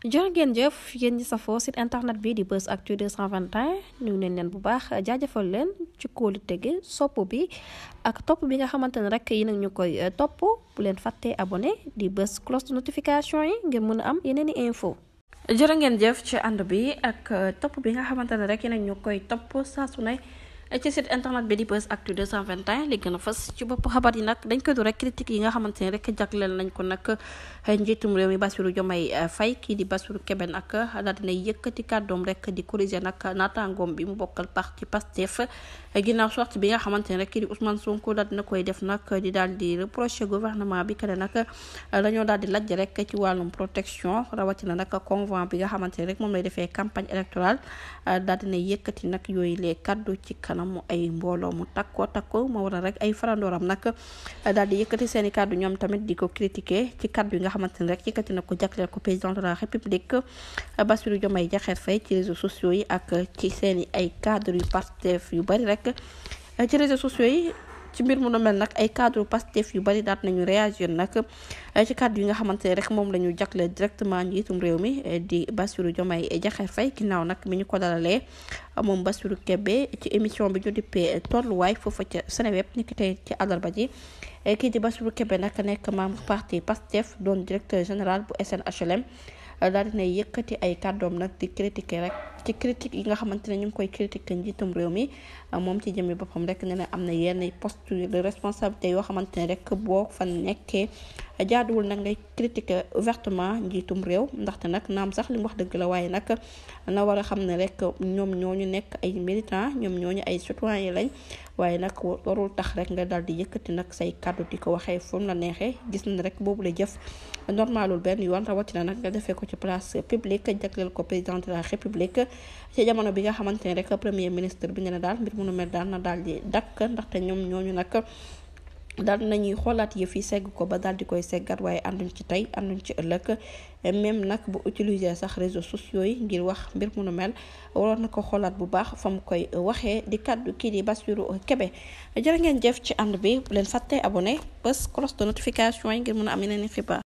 jërë ngeen jëf yéen ñi safoo site internet bi di Buzz Actu 221 ñu neen leen bu baax jaajëfal leen ci kóolu tege sopp bi ak topp bi nga xamante ne rek yi nag ñu koy topp bu leen fàttee abonné di bës cloche de notification yi ngir mën a am yeneen i info jërë ngeen jëf ci ànd bi ak topp bi nga xamante ne rek yi nag ñu koy topp saa su ne ci site internet bi di Buzz Actu 221 li gën a fës ci bopp xabar yi nag dañ koy do rek critique yi nga xamante ne rek jagleel nañ ko nag njiitum réew mi Bassirou Diomaye Faye kii di Bassirou Kébé nag daal dina yëkkati kàddoom rek di corriger nag naataangoom bi mu bokkal parti Pastef ginnaaw sortie bi nga xamante ne rek kii di Ousmane Sonko daal dina koy def nag di daal di reprocher gouvernement bi que ne nag dañoo daal di lajj rek ci wàllum protection rawatina nag convoi bi nga xamante ne rek moom lay defee campagne électorale daal dina yëkkati nag yooyu les kaddu ci kanam ay mbooloo mu takko moo waral rek ay farandooram nag daal di yëkkati seen i kaddu ñoom tamit di ko critiquer ci kaddu yi nga xamante ne rek yëkkati na ko jagleel ko président de la république Bassirou Diomaye Diakhar Faye ci réseaux sociaux yi ak ci seen i ay cadre yu Pastef yu bari rek ci réseaux sociaux yi ci mbir mu nu mel nag ay cadre Pastef yu bari daat nañu réagir nag ci kàddu yi nga xamante ne rek moom la ñu jagleel directement njiitum réew mi di Bassirou Diomaye Diakhar Faye ginnaaw nag mi ñu ko dalalee moom Bassirou Kébé ci émission bi ñu dippee tolluwaay foofa ca Seneweb ni ki tey ci àllarba ji kii di Bassirou Kébé nag nekk membre parti Pastef doon directeur général bu SNHLM daal dina yëkkati ay kàddoom nag di critiquer rek ci critique yi nga xamante ne ñu ngi koy critiquer njiitum réew mi moom ci jëmmi boppam rek ne na am na yenn poste de responsabilité yoo xamante ne rek boo fa nekkee jaaduwul nag ngay critiquer ouvertement njiitum réew ndaxte nag naam sax li mu wax dëgg la waaye nag na war a xam ne rek ñoom ñooñu nekk ay militants ñoom ñooñu ay citoyens lañ waaye nag warul tax rek nga daal di yëkkati nag say kàddu di ko waxee fu mu la neexee gis na rek boobu la jëf normalul benn yoon rawatina nag nga defee ko ci place publique jagleel ko président de la république ci jamono bi nga xamante ne rek premier ministre bi ne daal mbir mu nu mel daal na daal di dakk ndaxte ñoom ñooñu nag daal nañuy xoolaat yëf yi segg ko ba daal di koy seggat waaye ànduñ ci tey ànduñ ci ëllëg même nag bu utiliser sax réseaux sociaux yi ngir wax mbir mu nu mel waroon na ko xoolaat bu baax fa mu koy waxee di kaddu kii di Bassirou Kébé jërë ngeen jëf ci ànd bi bu leen fàtte abonné bës cloche de notification yi ngir mën a am yeneen i xibaar